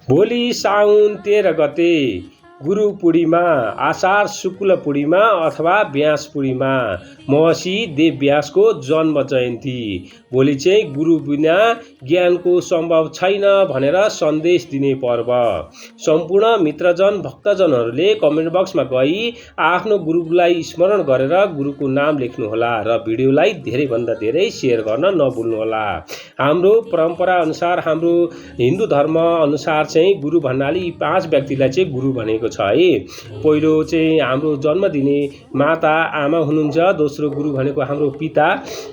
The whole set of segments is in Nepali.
भोलि साउन 13 गते गुरु पूर्णिमा, आषाढ शुक्ल पूर्णिमा अथवा व्यास पूर्णिमा, महर्षि देव व्यासको जन्म जयन्ती। भोलि चाहिँ गुरु बिना ज्ञानको सम्भव छैन भनेर सन्देश दिने पर्व। सम्पूर्ण मित्रजन भक्तजनहरूले कमेन्ट बक्समा गई आफ्नो गुरुलाई स्मरण गरेर गुरुको नाम लेख्नुहोला र भिडियोलाई धेरैभन्दा धेरै सेयर गर्न नभुल्नुहोला। हाम्रो परम्परा अनुसार, हाम्रो हिन्दू धर्म अनुसार चाहिँ गुरु भन्नाले यी 5 व्यक्तिलाई चाहिँ गुरु भनेको छ है। पहिलो चाहिँ हाम्रो जन्म दिने माता आमा हुनुहुन्छ, दोस्रो गुरु भनेको हाम्रो पिता,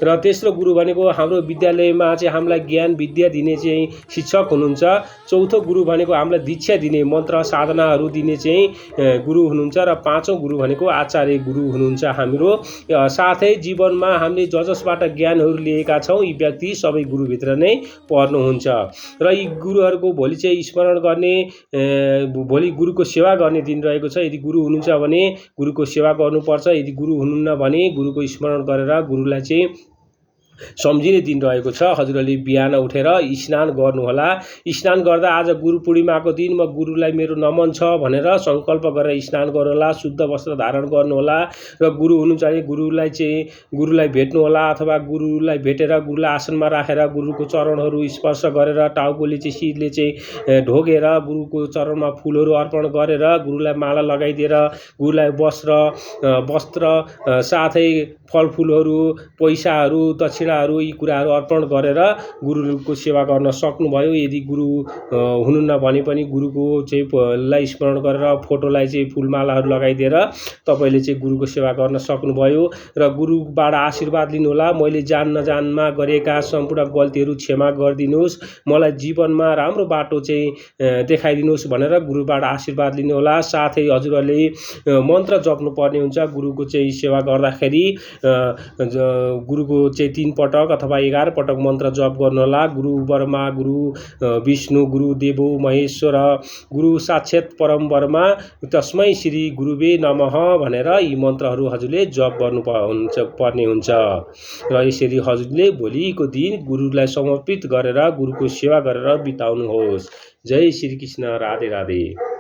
र तेस्रो गुरु भनेको हाम्रो विद्यालयमा चाहिँ हामीलाई ज्ञान विद्या दिने चाहिँ शिक्षक हुनुहुन्छ, चौथो गुरु भनेको हामीलाई दीक्षा दिने मन्त्र साधनाहरू दिने चाहिँ गुरु हुनुहुन्छ, र पाँचौं गुरु भनेको आचार्य गुरु हुनुहुन्छ हाम्रो। साथै जीवनमा हामीले जसबाट ज्ञानहरू लिएका छौँ यी व्यक्ति सबै गुरुभित्र नै पर्नुहुन्छ। र यी गुरुहरूको भोलि चाहिँ स्मरण गर्ने, भोलि गुरुको सेवा गर्ने दिन रहेको छ। यदि गुरु हुनुहुन्छ भने गुरुको सेवा गर्नुपर्छ, यदि गुरु हुनुहुन्न भने गुरुको स्मरण गरेर गुरुलाई चाहिँ सम्झिने दिन रहेको छ। हजुरहरूले बिहान उठेर स्नान गर्नुहोला। स्नान गर्दा आज गुरु पूर्णिमाको दिन म गुरुलाई मेरो नमन छ भनेर सङ्कल्प गरेर स्नान गर्नुहोला। शुद्ध वस्त्र धारण गर्नुहोला र गुरु हुनुहुन्छ भने गुरुलाई भेट्नुहोला, अथवा गुरुलाई भेटेर गुरुलाई आसनमा राखेर गुरुको चरणहरू स्पर्श गरेर टाउकोले चाहिँ शिरले चाहिँ ढोगेर गुरुको चरणमा फुलहरू अर्पण गरेर गुरुलाई माला लगाइदिएर गुरुलाई वस्त्र साथै फलफुलहरू, पैसाहरू, दक्षिणाहरू यी कुराहरू अर्पण गरेर गुरुको सेवा गर्न सक्नुभयो। यदि गुरु हुनुहुन्न भने पनि गुरुको चाहिँ लाई स्मरण गरेर फोटोलाई चाहिँ फुलमालाहरू लगाइदिएर तपाईँले चाहिँ गुरुको सेवा गर्न सक्नुभयो र गुरुबाट आशीर्वाद लिनुहोला। मैले जान नजानमा गरेका सम्पूर्ण गल्तीहरू क्षमा गरिदिनुहोस्, मलाई जीवनमा राम्रो बाटो चाहिँ देखाइदिनुहोस् भनेर गुरुबाट आशीर्वाद लिनुहोला। साथै हजुरहरूले मन्त्र जप्नु पर्ने हुन्छ। गुरुको चाहिँ सेवा गर्दाखेरि गुरुको चाहिँ 3 पटक अथवा 11 पटक मन्त्र जप गर्नुहोला। गुरु ब्रह्मा, गुरु विष्णु, गुरु देवो महेश्वर, गुरु साक्षात् परम ब्रह्मा, तस्मै श्री गुरुवे नमः भनेर यी मन्त्रहरू हजुरले जप पर्ने हुन्छ। र यसरी हजुरले भोलिको दिन गुरुलाई समर्पित गरेर गुरुको सेवा गरेर बिताउनुहोस्। जय श्री कृष्ण। राधे राधे।